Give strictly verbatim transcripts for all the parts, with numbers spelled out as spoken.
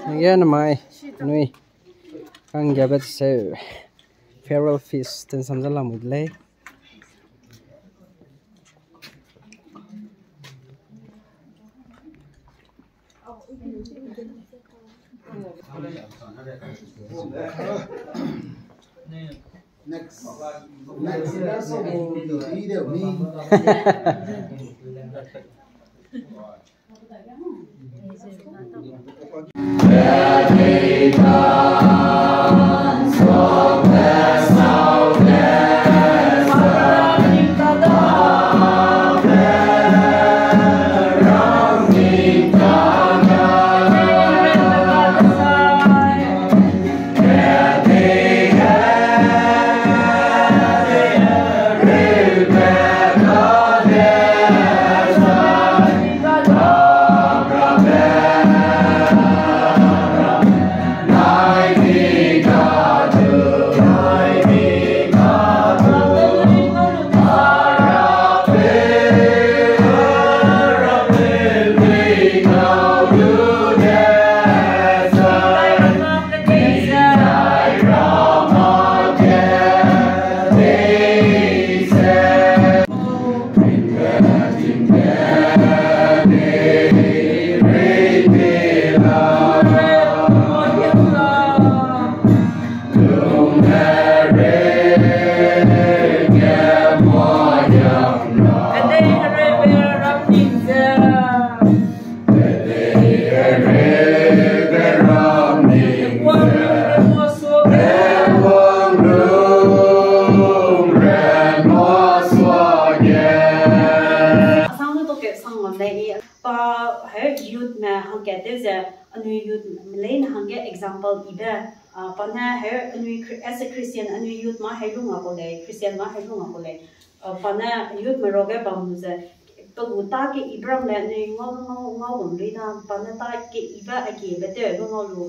Nge namai, nui. Kang gabe se farewell feast ten sam za lamui de lei. Next, next person will be the me. Asang nu toke sang lam lei i pa he youth me hangkat tew ze anui youth me leine hangge example ibe, ah, pa ne he anui Chri-, as a Christian anui youth ma he lung a ko lei, Christian ma he lung a ko lei. Ah, pa ne youth me roge bam lu ze pe gu ta ke ibe ram le anui ngau ngau ngau bam lui na pa ne ta ke ibe a ke be tew lu ngau lu.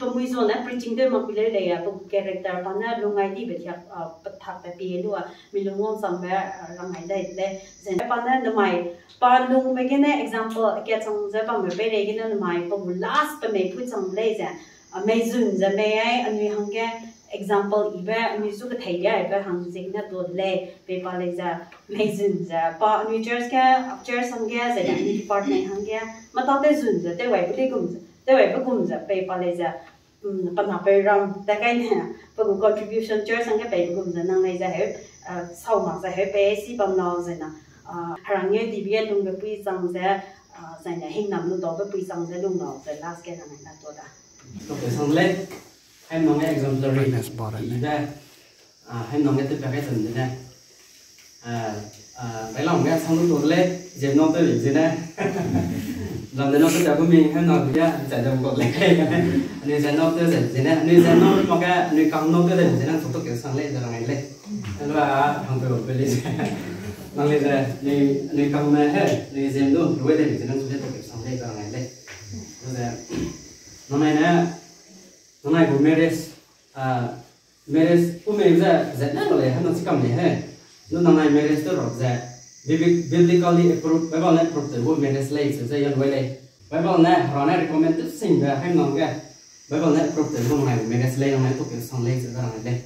Pe mui zo ne preaching tew mak pi leu lei a, pe gu character pa ne lung ai di be thiak, ah, pe thak be pie lu a, mi lung ngau chang be, ah, rang ai dai de lei. Zene pa ne namai, pa lungme gene example, kat chang ze bamme peireigene namai, pe gu last pe mei pui chang lei ze, ah, mei zun ze mei ai, anui hangge example ibe, anui zu kethei bia ibe hang ziegene to de lei, pei pa lei ze, mei zun ze, pa anui church ge, church hangge, ze anui department hangge, mata tew zun ze, tew wai pe lei gum ze, tew wai pe gum ze, pei pa lei ze, mm, pa na pei ram, ta kai ne, pe gu contribution church hangge pei pe gum ze, nang lei ze heu, ah, sau mak ze heu, pei si bam lau ze na, ah, herang ngeu di bie lungbe pui chang ze, ah, zai ne hingnam lu daube pui chang ze lung lau ze last ge nang lei na to da. Toke sang lei, hai nang ge exemplary, ibe, ah, hai nang ge tew pa kai zun de ne. Ah, ah, bai lam ge sang lu to de lei, zem nau tew lei ze ne. Lam de nau tew ta gu mi, hai nang ge, zai de ko lei. Anui zai nau tew ze ze ne, anui zai nau mak ge, anui kang nau tew lei ze ne, toke sang lei, ze rang ai lei. Hello, ah, hang pe pe lei ze. Nang lei ze, anui, anui kang me he, anui zem du, lu lei ze ne, toke sang lei, ze rang ai lei. Ze, nang nai ne, nang nai gu marriage, ah, marriage, pu mei ze, ze ne lo lei, hana chi kam lei he. Nu nang nai marriage te rok ze, bibi-, biblically approved, Bible ne approve tew gu marriage lei, ze ze yan wai lei. Bible ne, hera ne recommend tew sing be, hai nang ge, Bible ne approve tew gu nang nai marriage lei, nang nai toke sang lei, ze ze rang ai lei.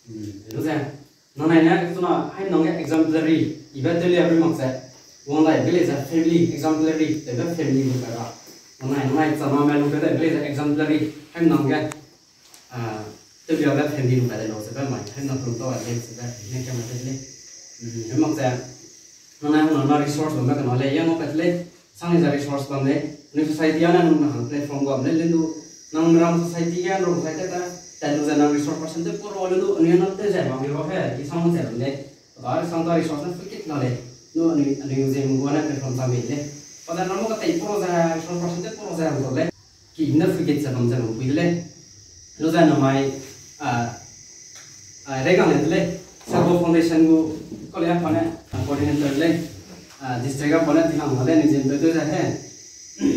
Hmm, lu ze, nang nai ne, suna, hai nang ge exemplary, ibe tew lia rui mak ze, wang dai, be lei ze family, exemplary, tewbe family lu kai ra. Nang nai, nang nai, chama me lu kai dai, be lei ze exemplary, hai nang ge, ah, tew lia be family lu kai dai lau ze be mai, hai nang pum tau a lei ze be, ne kia ma de lei. Hmm, lu mak ze, nang nai, nang nai resource lu me kena lei, yang mak kai lei, Sang ni ze resource bam lei, anui society a ne nang hang platform bam lei, lei du, nang ram society ge, nang society ta, ta lu ze nang resource person te puro lei du, anui nang te ze bam ro he, i sang ze bam lei. Ba sang ta resource ne fukit la lei. Nu anui, anui ze mung ne platform ta mi lei. Pa da nang mo ka tei puro ze, resource person te puro ze bam lei. Ki ne fukit ze bam ze bam pui de lei. Lu ze namai, ah, ah, rei gang le de lei. Sabo Foundation gu, ko le pa ne, ah, coordinator lei. Ah, district a pa ne, tinang le, ni zin pe tu ze he.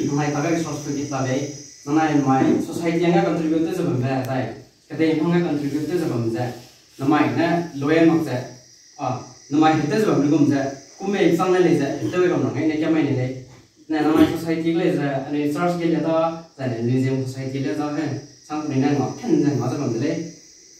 Namai ta ga resource pe ki ta lei. Namai, namai society a ga contribute ze bam ze, tai. Kedei pang ga contribute ze bam ze. Namai ne, loyal mak ze. Ah, namai hete ze bam lu gum ze. Kum mei sang ne lei ze, hete we bam nang ne, kia mai ne lei. Ne namai society le ze, anui church ge le da, zai ne anui Zeme society le da he, sang puni ne ngau, ken ne ngau ze bam de lei.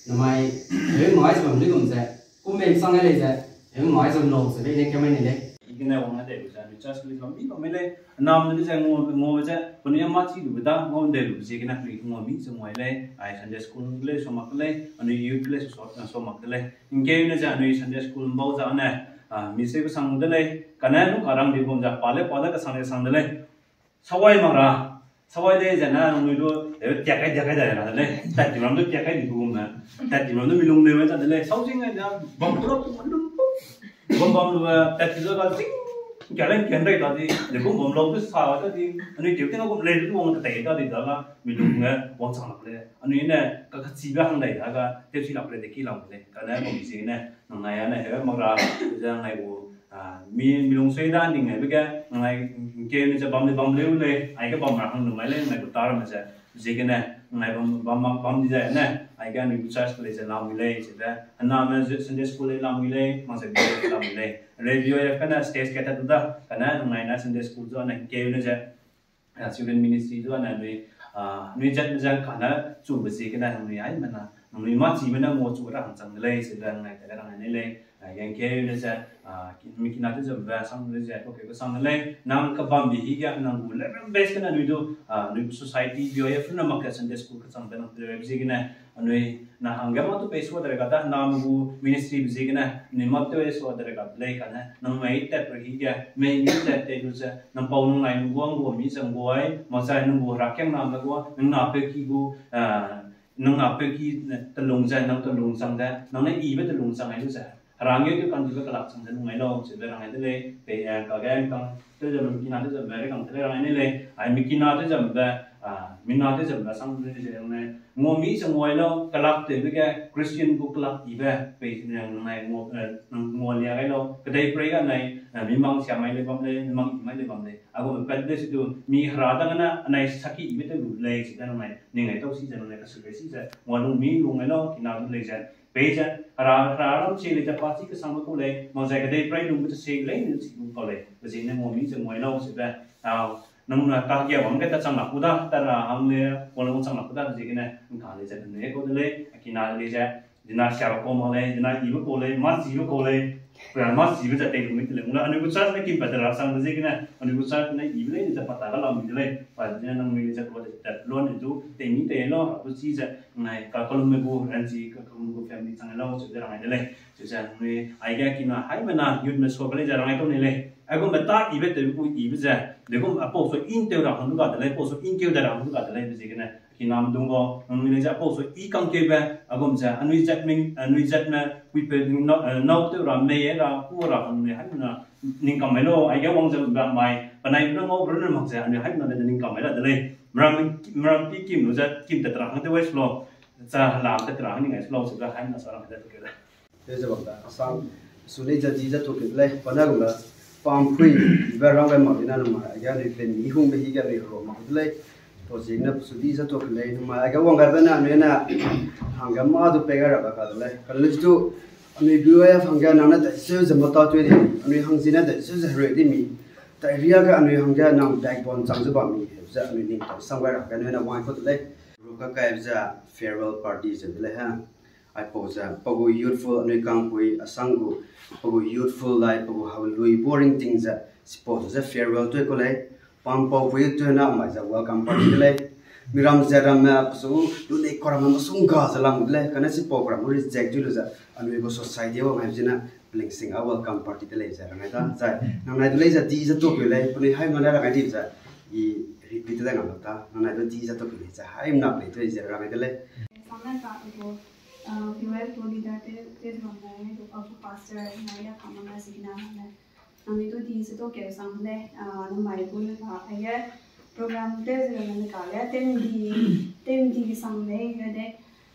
Namai, heu ngau ze bam lui gum ze, kum bem sang le ze, heu ngau ze lo ze bei ne kemai ne lei. Igene wang de lu ze, anui church le bam mi bam mi lei. Nam ne ze ngau, ngau ze, puni ma chi lu da, ngau de lu ze gene, anui ngau mi ze ngau lei. Ai Sunday school le so mak lei, anui youth le so, so mak lei. Ngkeu ne ze anui Sunday school mbau za ne, ah, mi se kesang de lei, kane nu karang di bum za pa le pa le kesang le kesang de lei. Sawai mak ra, sawai de ze na nui du, eh, tia kai, tia kai da na de lei. Tat di ram du tia kai di bum na. Tat di ram du mi lung de we ta de lei. Sau jing ai da, bam pro tu lum. Bam bam lu, eh, tat di lu ga jing. Kia le kia ndai ta di, de bum bam lo du sa ta di. Anui tiu ting bum le du wang ta tai ta di da la, mi lung ne wang sang lak lei. Anui ne, ka kachi be hang dai da ga, teu si lak lei de ki lam lei. Kane bam zi ne, nang nai a ne, he mak ra, ze ngai gu, ah, mi, mi lung sui da, ning ngai be ge, ngai, ke ne ze bam de bam leu lei, ai ge bam ra hang nu mai lei, ngai gu tar me ze, zi gene, ngai bam, bam, bam, bam di zai ne, ai ge anui gu church le ze lam lei, ze be, ana me ze Sunday school le lam lei, mak ze B O F lam lei. Le B O F kane stage ke ta du da, kane ngai na Sunday school zu ne, ke ne ze, ah, children ministry zu ne, nui, ah, nui zat me ze kane chu be zi gene, nui ai me na, nui ma chi me na mo chu ra hang chang de lei, ze be ngai ta ra ngai ne lei. Ah, yang ke ne ze, ah, ki-, mi kina te ze be sang de ze, ko ke ko sang de lei. Nang ka bam bi hi ge nang gu level base gene nui du, ah, nui society B O F na mak ke Sunday school ka chang be nang te be zi gene, anui na hangge ma tu pei sua de ga da, na mu gu ministry be zi gene, nui ma tu pei sua de ga lei kane, nang mai tat pe hi ge, mei mi tat te lu ze, nang pau nang nai nang guang gu mi zang guai, ma zai nang gu hera kiang nam da gu, nang na pe ki gu, ah, nang na pe ki, eh, telung ze, nang telung chang ze, nang ne i be telung chang ai lu ze. Hera nge tu kan di be kelak chang ze nung ai lau, ze be rang ai de lei, pe, eh, ka ge kang, te ze mi kina te ze be re kang te lei rang ai ne lei, ai mi kina te ze be, ah, mi na te ze be sang de ze rang ne, ngau mi ze ngau ai lau, kelak te be ge Christian gu kelak i be, pe, eh, nang nai ngau, eh, nang ngau lia gai lau, kedei pray ga nai, eh, mi mang sia mai lei bam lei, mi mang i mai lei bam lei. A gu me pat de si du, mi hera dang na, anai saki i be te lu lei, ze da nang nai, ning ai tau si ze nang nai, ka su be si ze, ngau lung mi lung ai lau, kina lu lei ze. Pei ze, hera, hera ram chi lei ze pa chi kesang be kau lei, ma zai kedei pray lung be te se lei, ni chi lu kau lei, be zi ne ngau mi ze ngau ai lau, ze be, ah, nang na ka ge wang ge ta chang lak ku da, ta ra hang le, wang le wang chang lak ku da, be zi gene, nang ka lei ze, ne kau de lei, a kina lei ze, Dina siabe kau mak lei, dina ibe kau lei, ma chibe kau lei, pura ma chibe ze tei lung mi te lei. Mula anui gu church ne kim pat te ra sang de ziegene, anui gu church ne ibe lei, ni ze pat ta ga lam mi de lei. Pa dina nang mi ni ze kau de tat lo ni du, tei mi tei lo, a du chi ze, nai, ka kalum me gu, ranchi, ka kalum me gu family chang lo, chi ze rang ai de lei. Chi ze nui, ai ga kina, hai me na, youth me so be lei ze rang ai kau ni lei. Ai gu me ta ibe te gu ibe ze, de gu a pau so in teu ra hang du ga de lei, pau so in keu de ra hang du ga de lei, be ziegene. Kinam dung ga, nang mi lei ze apau so i kang keu be, a gum ze, anui zat ming, anui zat me, wi pe nau, eh, nau teu ra, mei ra, ku ra, anui hai na, ning kam mai lo, ai ge wang ze ba mai, penai na ngau ru na mak ze, anui hai na le ning kam mai la de lei. Mram, mram pi kim lu ze, kim tat ra hang te wai slo, za la tat ra hang ning ai slo, se ga hai na sa ra te ke da. Te ze bam da, asang, su lei ze di ze tu ke lei, pa na gum da, pam pui, ibe rang gai mak ina numa, ai ga anui pen mi hung be hi ga anui ro mak de lei, to ziegene su di ze tu ke lei, numa, ai ga wang gai be na, anui na, hang ga ma du pe ga ra ba ka de lei, ka lei tu, anui B Y F hang ga nang na tai seu ze mata tui di, anui hang zi na tai seu ze hereu di mi, tai ria ga anui hang ga nang backbone chang ze ba mi, ze anui ning tau sang gai ra ga anui na wang ko de lei, ru ka kai ze farewell party ze de lei ha. Aipau ze, pa gu youthful anui kangpui asang gu, pa gu youthful lai, pa gu hau lui boring ting ze, sipau ze farewell tui ku lei, pam pau pui tui na mai ze welcome party de lei. Miram ze ramme, pasu, lu nei kau ramme masung ga ze lam de lei, kane sipau kau ramme reject tui lu ze, anui gu society wang ai zina, pelingsing a welcome party de lei ze rang ai da, zai, nang nai de lei ze di ze tu ku lei, penui hai nang ne rang ai di ze, i repeat de ngam ta, nang nai de di ze tu ku lei ze, hai mna pei tui ze rang ai de lei. Sangna ka gu, ah, B Y F gu leader te, te zang na ne, gu, ah, gu pastor na ya kama na sigina na ne. Nang ni du di se to ke sang ne, ah, nang mai gu ne ka, ai ye program te zang na ka le, tem di, tem di sang ne, ye de,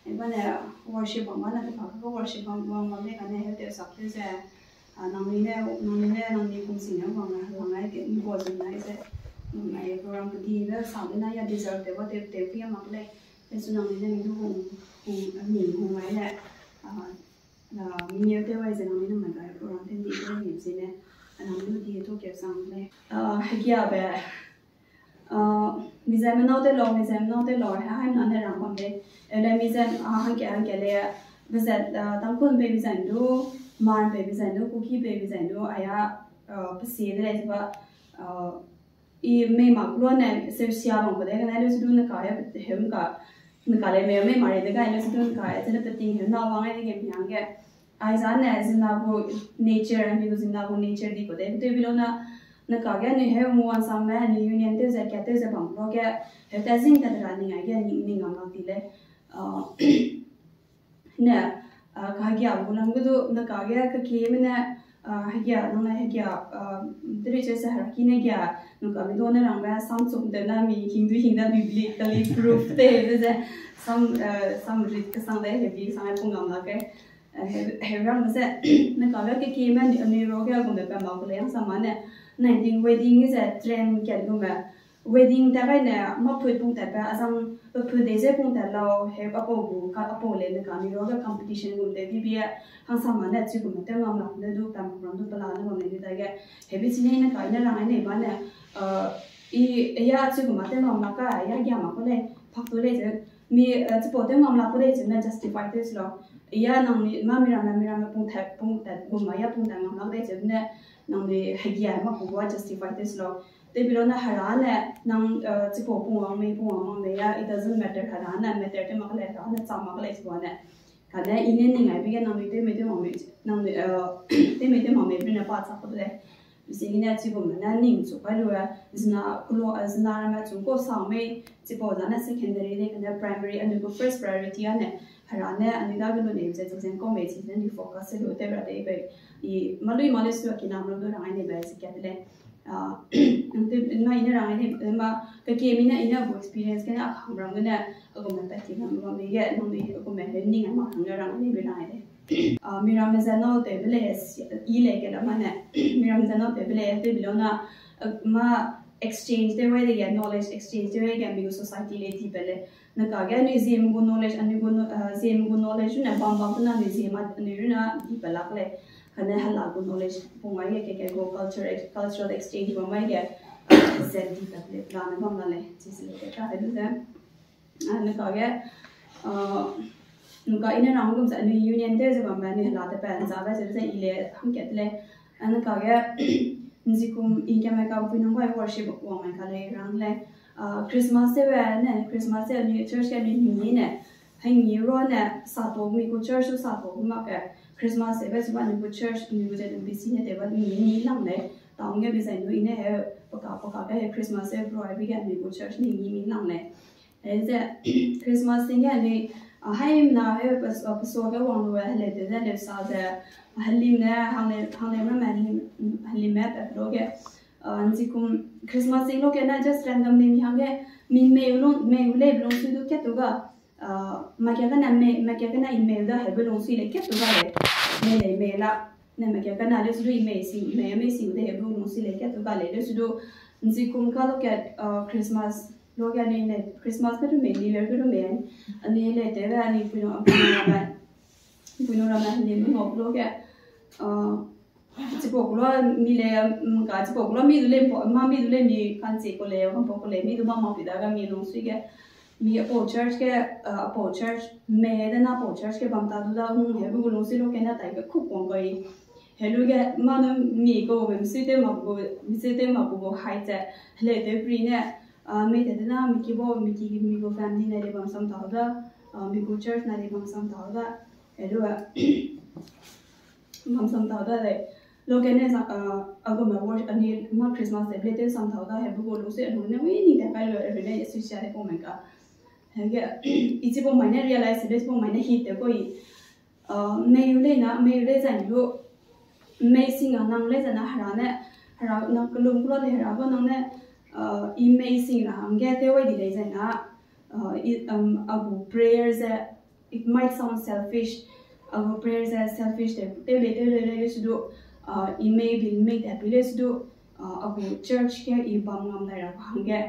e ba ne worship bang ma na te ka, gu worship bang, bang, bang ne ka ne, he te sak te ze, ah, nang ni ne, nang ni ne, nang ni kum sing ne, bang na, bang na, ke, ni bo zang na, ze, nang mai program ke di ne, sang ne na ya deserve te, ba te, te, pu ya mak le, te su nang ni ne, ni du hung, hung, ni hung mai le, ah, Na, mi neu tew ai ze nang ni nang mai gai program tew ndi tew ni ze ne, Anang du di tu ke sang le. Ah, hegiabe. Ah, mi zai menau te lau, mi zai menau te lau, he hai na ne rang bam le. Ele mi zai, ah, hangke hangke le. Be zai, ah, Tangkhul pe mi zai du, Hmar pe mi zai du, Kuki pe mi zai du, aya, ah, pesi de le ba, ah, i mei mak lu ne, se sia bang ko de, kane lu su du ne ka, he, hem ka, ne ka le me, mei mari de ga, lu su du ne ka, he, zene peting he, na wang ai de ge mi hangge. Ai zane, zina gu nature, anui gu zina gu nature di ko de, te bilo na, ne ka ge anui he mu wan sang me, anui union te ze, kia te ze bam lo ge, he ta zing ta ra ning ai ge, ning, ning ngam mak di le. Ah, ne, ah, ka hegia gu lam gu du, ne ka ge ka ki me ne, ah, hegia, nang ne hegia, ah, te ri che se hera ki ne gia, nang ka mi do ne rang me, sam chum de na mi, hing du hing da biblically proof te, de ze, sam, ah, sam rit ke sang de, he bi sang ai pung ngam la ke. Eh, he, he ram ze, ne ka ge ke ki me ni, anui ro ge gum de pe ma gu le yang sa ma ne, nineteen wedding ze trend ke gu me, wedding ta gai ne, ma put pung ta pe, azang pe put de ze pung ta lau, he apau gu, ka apau le ne ka mi ro ge competition gum de, bi bi e, hang sa ma ne, chi gu me te ngam la, ne du pe ma ram du pe la, ne ngam ne ni ta ge, he bi chi ne ne ka ne rang ai ne ba ne, eh, i, ya chi gu ma te ngam la ka, ya gia ma ko le, phak tu le ze, mi, eh, chipau te ngam la ko de ze ne justify te si lau. Ya nang mi, ma mi ram, mi ram pung ta, pung ta, gum ma ya pung ta ngam la de ze ne, nang mi hegia ma ko gua justify te si lau. Te bilo na hera ne, nang, eh, chipau pung wang mei, pung wang mei ya, it doesn't matter hera ne, matter te mak le, hera ne, chang mak le, chipau ne. Kane i ne ning ai bi ge nang mi te mei te mak mei, nang mi, eh, te mei te mak mei bi ne pa chak ko de le. Bising ne chi gum ne ning chu kai lu e, zina kulo, eh, zina ramme chung ko sang mei, chipau zane secondary de, kane primary, anui gu first priority a ne, hera ne, anui da ge lu ne, ze, ze, zen ko mei, chi, zen di focus se lu, te ra de, be, i, malui, malui su, ki nam lu, du rang ai ne, be, ze, kat le. Ah, te, na i ne rang ai ne, ma, ka ki mi ne, i ne gu experience, kane, a kham ram ne, a gum ne, pa ti ram, ram, mi ge, nang mi, a gum ne, he, ning, a ma, rang ne, rang ne, be, rang ai de. Ah, miramme ze nau tewbe lei, i lei ke la ma ne, miramme ze nau tewbe lei, tewbe lau na, ah, ma exchange tew wai de ge, knowledge exchange tew wai ge, mi gu society lei dibe lei. Ne ka ge anui Zeme gu knowledge, anui gu kno-, ah, Zeme gu knowledge ne bam bam na anui Zeme, anui runa dibe lak lei. Kane hela gu knowledge pung wai ge ke ke gu culture ex-, cultural exchange bam wai ge, ah, ze dibe lei, la ne bam la lei, chi se lei ke ka, ai du ze. Ah, ne ka ge, ah, ne ka i ne rang gum ze anui union tew ze bam ba anui hela te pa nza ba ze ze i le hangkat le. Ah, ne ka ge, nzikum i ke mai ka pui nang bai worship wang mai ka le rang le. Ah, Christmas te be ne, Christmas te anui church ke anui ni ne. Hang ni ro ne, sa to mi gu church sa to mak ke. Christmas te be ze ba anui gu church, anui gu ze anui bisi ne te ba anui ni lang le. Town ge bi zai nu i ne he, paka, paka ke he Christmas te bro ai bi ge anui gu church ni ni mi lang le. He ze, Christmas ting ge anui, ah, haimna he, pas-, ah, pasua ge wang lu, he le te ze le sa ze, ah, helim ne, hang le, hang le me, helim, helim me, pe lo ge, ah, nzikum Christmas ting lo ge na just randomly mi hang ge, mi mei u lung, mei u lei lung sui du kat tu ga, ah, ma kia gana mei, ma kia gana i mei u da he bu lung sui le kat tu ga le, mei le mei la, ne ma kia gana le su du i mei sing, mei mei sing de he bu lung sui le kat tu ga le, le su du, nzikum ka lo ge, ah, Christmas, lo ge anui ne Christmas ge du mei, New Year ge du mei, anui le te be anui pui no, pui no ramme, pui no ramme, anui me ngau lo ge, ah, chipau kulo mi le, mm, ka chipau kulo mi du le, mpo, ma mi du le mi kan che ko le, kan po ko le, mi du ma ma pi da ga mi lung sui ge, mi apau church ge, ah, apau church, mei de na apau church ge bam ta du da, mm, he bu lung sui lo ge na tai ge kuk wang gai. He lu ge, ma nu mi ko, mi sui te ma ko, mi sui te ma ko, hai ze, hele te pri ne, ah, mei te de na, mi ki bo, mi ki, mi ko family na de bam sam ta da, ah, mi ko church na de bam sam ta da, he lu, ah, bam sam ta da le. Lo ge ne sa, ah, a gu me worship, anui ma Christmas te ble te sam ta da, he bu gu lu sui, lu ne, wi ni te kai lu, lu ne, sui sia de ko me ka. He ge, i chipau mai ne realize, le chipau mai ne hit te ko i, ah, mei u lei na, mei u lei zai lu, mei sing a nang lei zai na hera ne, hera nang kelum kulo lei hera bo nang ne, ah, i mei sing ra hangge te wai di lei zai na, ah, i, um, a gu prayer ze, it might sound selfish, a gu prayer ze selfish te, te lei, te lei, lei, lei su du, ah, i mei bil mei te pi lei su du, ah, a gu church ge i bam ngam dai ra hangge,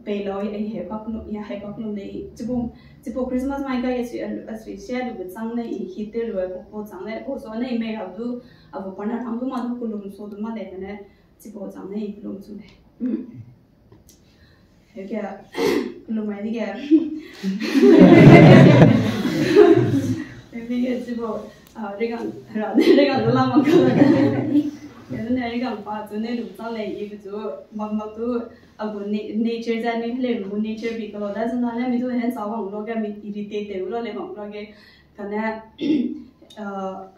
Pei lau, i hei kaklum, i hei kaklum ne, chipau, chipau Christmas mai ga i sui, a sui sia lu be chang ne, i hit te lu, a pau chang ne, pau so ne, i mei rau du, a bu partner hang du ma du kulum so du ma le ne, chipau chang ne, i kulum su le. Heuke, kulum mai dige. Heuke, chipau, a, rigang, ra, rigang du la mang ka. Heuke ne, rigang pa, chu ne lu chang le, i bu chu, bam bam du, a gu na-, nature ze ni le gu nature bi kalo da zena ne mi du hen sa wang lo ge mi irritate te lo le wang lo ge kane, a,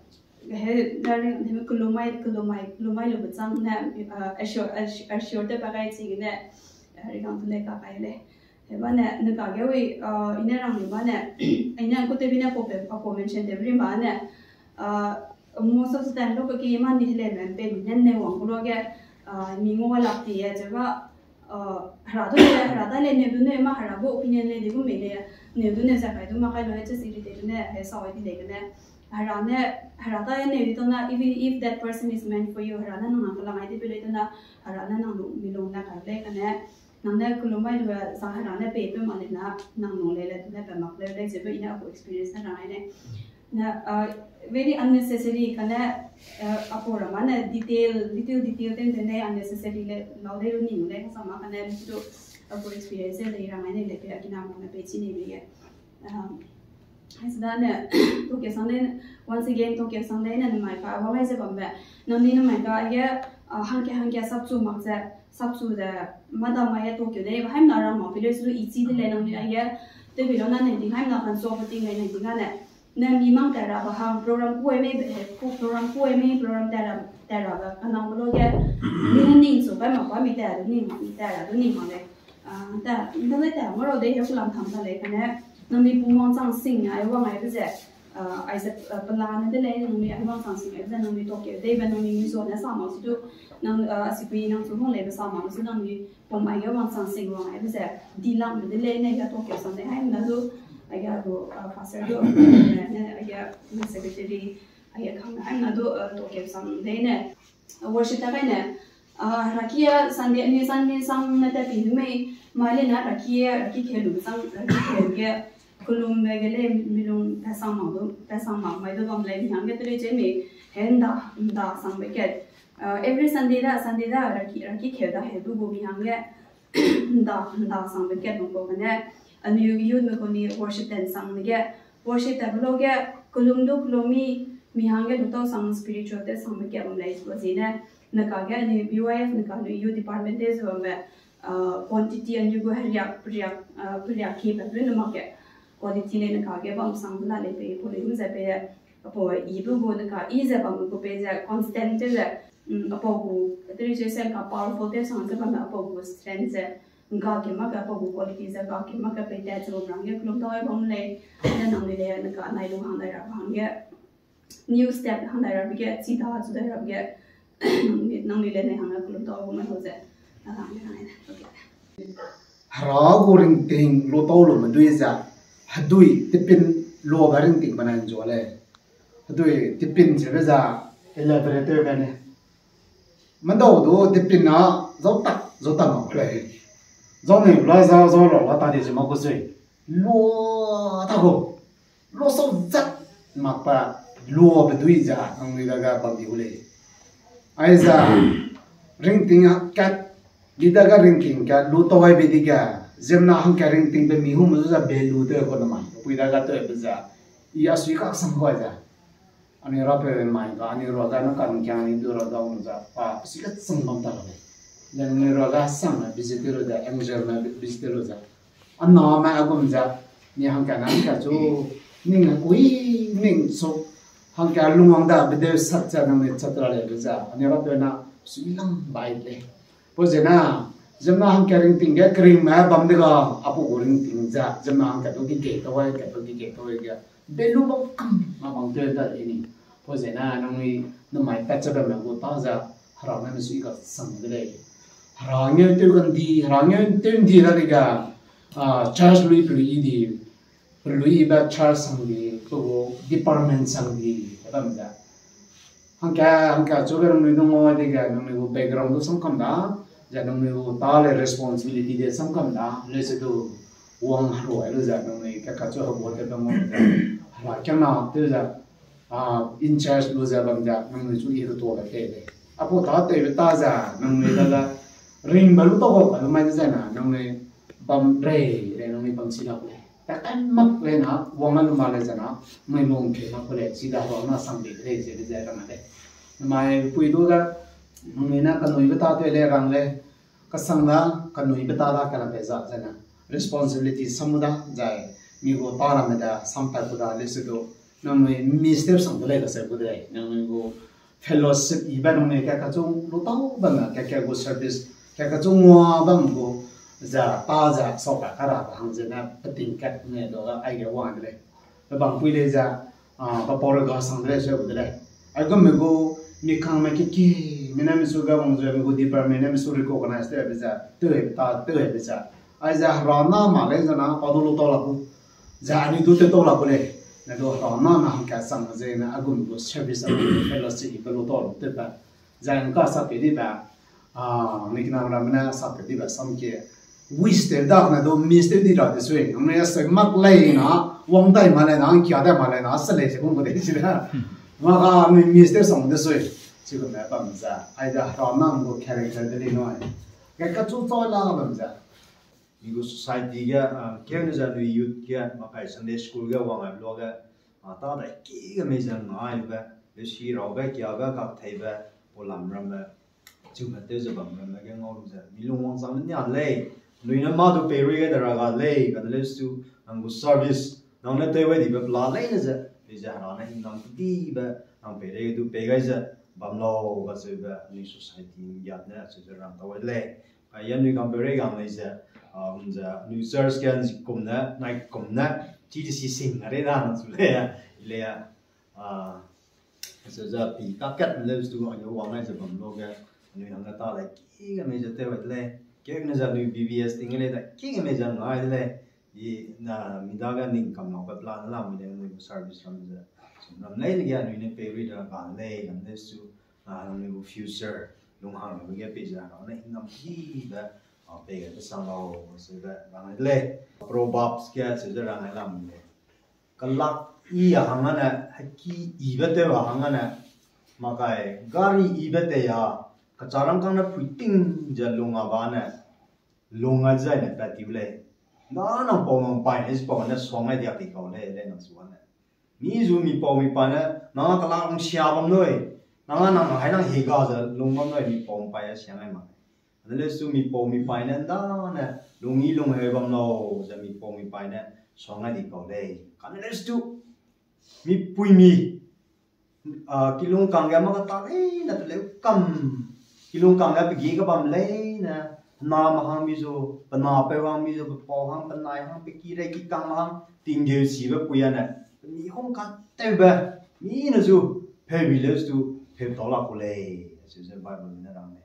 he da ri, he kulumai, kulumai, kulumai lu bechang ne, a, assure, assure, assure te pa kai chi ne, a, rigang tu le ka kai le. He ba ne, ne ka ge wi, a, i ne rang ni ba ne, i ne ku te bi ne ko pe, a ko mention te bi ba ne, a, most of the time lo ke ki man ni le men pe ni ne ne wang lo ge, a, mi ngo lak ti e, je ba, Hera du le, Hera da le neu du ne ma Hera gu opinion le di gu mei le, neu du ne za kai du ma kai lo he che siri de du ne, he sa di le ne. Hera ne, Hera da neu di tona, even if that person is meant for you, Hera ne nang nang kalang ai di pe le tona, Hera ne nang lu mi lung na kai le kane, nang ne kulum mai lu za Hera ne pe pe ma le na, nang lu le le du ne pe mak le le ze be ina ko experience na rang ai ne. Na, uh, very unnecessary kane, uh, apo rama ne detail, detail, detail ten ten ne unnecessary le lau de lu ning le sa ma kane tu apo experience le rang ne le pe akina ma na pe chi ne le ye. Um, hai sada ne, Tokyo sang de, once again, Tokyo sang de ne mai ka, wa mai ze bam be. Nang ni ne mai ka, ye, uh, hangke, hangke sap chu mak ze, sap chu de, madam ma ye Tokyo de, hai na rang ma, pile su i chi de le nang ni ye, te bi lo na ne ding, hai na kan so, pa ting le ne ding ne. Ne mi mang ta ra ba hang program kuai mei, eh, ku program kuai mei, program ta ra, ta ra ba, kanang lo ge, ni ne ning su ba ma ba mi ta ra, ning ma, mi ta ra, ning ma le. Ah, ta, nda le ta, mo ro de, he kulam tham ta le, kane, nang mi pu mang chang sing, ai wang ai be ze, ah, ai ze, ah, plan de le, nang mi ai wang chang sing, ai be ze, nang mi Tokyo de, ba nang mi mi zo ne sa ma su du, nang, ah, sikui nang su hong le be sa ma su, nang mi Pom aige wangchang sing wang aibe ze, di lang me de lei ne ga Tokyo sang de hai na du, aige gu, ah, pastor du, ne, aige secretary, aige kang hai na du, ah, Tokyo sang de ne. Worship ta kai ne, ah, raki a Sunday, ni Sunday sang ne ta pi du mei, mai le na raki, raki ke lu sang, raki ke ge, kulum be ge le milung ta sang ma du, ta sang ma mai du bam lei ni hang ge te lei je mi, he nda, nda sang be ke, Uh, every Sunday da, Sunday da, raki, raki keu da he du gu mi hangge, nda, nda sang be kat nung ko kane, anui youth me ko ni worship ten sang ne ge, worship ta belo ge, kulum du kulum mi, mi hangge du tau sang spiritual te sang be kat bam lei ko zi ne, ne ka ge anui B Y F ne ka anui youth department te zu bam be, uh, quantity anui gu heriak, periak, uh, periak ki be lu ne mak ge, quality le ne ka ge bam sang bela lei pe, ko le hum ze pe, Apo i bu gu ne ka, i ze bam gu pe ze constant te ze, mm, apo gu, te ze sen ka powerful te sang ze bam apo gu strength ze, nga ke mak apo gu quality ze nga ke mak pe te ze bam rang ye kulum tau bam lei, ne nang le le ne ka nai lu hang dai ra hang ye, new step hang dai ra ge, chi da chu dai ra ge, nang le, nang le le ne hang ye kulum tau bam lo ze, na hang ye hang ye, okay. Hera gu ringting lu tau lu me dui ze, hedui tipin lu ba ringting ba nai nzua lei. Hedui tipin ze be za elaborate be ne. Mendau du tipin na zau tak, zau tak mak lei. Zau ne la zau, zau la la ta di ze mak gu zui. Lu ta gu. Lu sau zat mak pa lu be dui ze nangnui dage bam di gu lei. Aiza ringting a kat, di dage ringting kat lu tau ai be di ge, ziemna hangka ringting be mi hu me zu ze be lu de ko na mai, pui dage teu be ze, i a sui kak sang ko ze. Anui rapeu mai ga, anui ruage na kangkiang ni du ra dau ze, pa, sui kak sang bam ta la lei. Ze anui ruage sang me visit lu ze, angel me visit lu ze. Aname a gum ze, ni hangka na hangka chu, ning a kui, ning chu, hangka lungwang da, bedeu sat ze, nang ne chat ra lei be ze, ani rapeu na, sui lang bai lei. Pau zena, ziemna hangka ringting ge, kering me bam de ga, apu gu ringting ze, ziemna hangka du gige tau ai, ka du gige tau ai ge, be lu bam kam, ma bam teu da lei ni. Pau zena, nangnui, namai pat ze bam me gu ta ze, Hera ne mesui kak sang de lei. Hera ngeu tew kan di, Hera ngeu tew ndi da de ga, ah, church lui pelui di, pelui ba church sang di, pe gu department sang di, bam ze. Hangka, hangka chu ge nangnui du ngau de ga, nangnui gu background du sang kam da, Ze nangnui gu ta le responsibility de sam kam da, le se du wang herua lu ze nangnui ka kachu hebo te bam ze, hera kena te ze, a, in charge lu ze bam ze nangnui chu i lu to le te le. Apu ta tewbe ta ze nangnui da da ringbe lu to ho ka lu mai ze na nangnui bam rei, rei nangnui bam si la ku le. Ta kai mak le na, wang a lu ma le ze na, mai lung ke mak ku le, si da wang na sang de le ze de ze rang le. Mai pui du da, nangnui na kanuibe ta te le rang le, kasang da, kanuibe ta da ka la pe za ze na. Responsibility sam da, zai, mi gu ta ramme da, sam ta ku da, le se du, nangnui miss tew sang de lei, ka se ku de lei, nangnui gu fellowship i ba nangnui ka kachung lu tau ba na, ka ka gu service, ka kachung ngua bam gu, za ta za sau ka ka ra ba hang ze na, peting kat ne do ga ai ge wang de lei. Pe bang pui lei za, a, pa pau re ga sang de lei, se ku de lei. Ai gu me gu, mi kang me ki ki, mi na mi su ga wang ze, mi gu department na mi su recognize te be za, te ta, te be za. Ai za hera na ma lei za na, pa du lu tau la ku. Za anui du te tau la ku lei. Na du hera na na hang ka sang ze na, a gu me gu service a gu fellowship i pe lu tau lu te ba. Za nka sa pe di ba. A, ni kina ra me na sa pe di ba sam ke. Wish te da na du miss te di ra de sui. Ang ne sa mak lei na, wang dai ma lei na, ang kia dai ma lei na, sa lei se kum ko de si da. Ma ga mi miss te sang de sui. Chi ko me bam za. Ai da hera na mo character de lei no. Ka kachu chau la bam za. Mi gu society ge, a, keu ne za nui youth ge, ma kai Sunday school ge, wang ai lo ge, a, ta dai ki ge mei za ngai be, le si rau be, kia be, kak thei be, po lam ram be, chu me tew ze bam ram be ge ngau lu ze. Mi lung wang chang ne nia lei, nui na ma du pei rui ge de ra ga lei, ka de le su, nang gu service, nang ne tew wai di be pla lei ne ze, pei ze hera ne hingnam di be, nang pei rei du pei gai ze, bam lau, ka ze be, nui society ngiat ne, chu ze rang tau wai lei. Ai, ya nui kam pe rei gang lei ze, a, um ze, nui church ge nzi kum ne, nai kum ne, chi de si sing a rei da, nang su lei, i lei, a, se ze pi ka kat ne le stu a yo wang ai ze bam lo ge, nui hang ge ta lei, ki ge mei ze tew wai de lei, keu ne ze nui B B S ting lei da, ki ge mei ze ngai de lei, i na mi dage ning kam lau pe plan la mi de nui service ram ze, ram lei le ge nui ne pei rui da ga lei, ram lei su, a, nang ne gu future, lung hang ne ge pei ze, nang ne hingnam di be, a, pei ge te sang lau, se be, rang ai de lei. Proverbs ge, se ze rang ai lam lei. Kalak i a hang ane, heki i be tew a hang ane, ma kai, gari i be tei a, kacha rang kang ne pui ting ze lung a ba ne, lung a zai ne pat tiu lei. Na nang pau mang pai ne, zi pau ne, suang ai diak di kau lei, lei nang su ane. Mi zu mi pau mi pai ne, nang a kalak lung sia bam nui. Nang a nang hai nang hega ze lung bam nui, mi pau mi pai a sia ngai ma. Ane le su mi pau mi pai ne, nda ne, lung i lung heu bam lau, ze mi pau mi pai ne, suang ai di kau lei. Kane le su, mi pui mi, a, kilung kang ge ma kata lei ne, te leu kam. Kilung kang ge pe gi ka bam lei ne, na ma hang mi zu, pe na pe hang mi zu, pe pau hang, pe nai hang, pe ki rei ki kang hang, ting geu si be pui a ne, pe mi hung ka tew be, mi ne zu, peu bi leu su, peu tau la ku lei, su ze Bible ne rang lei.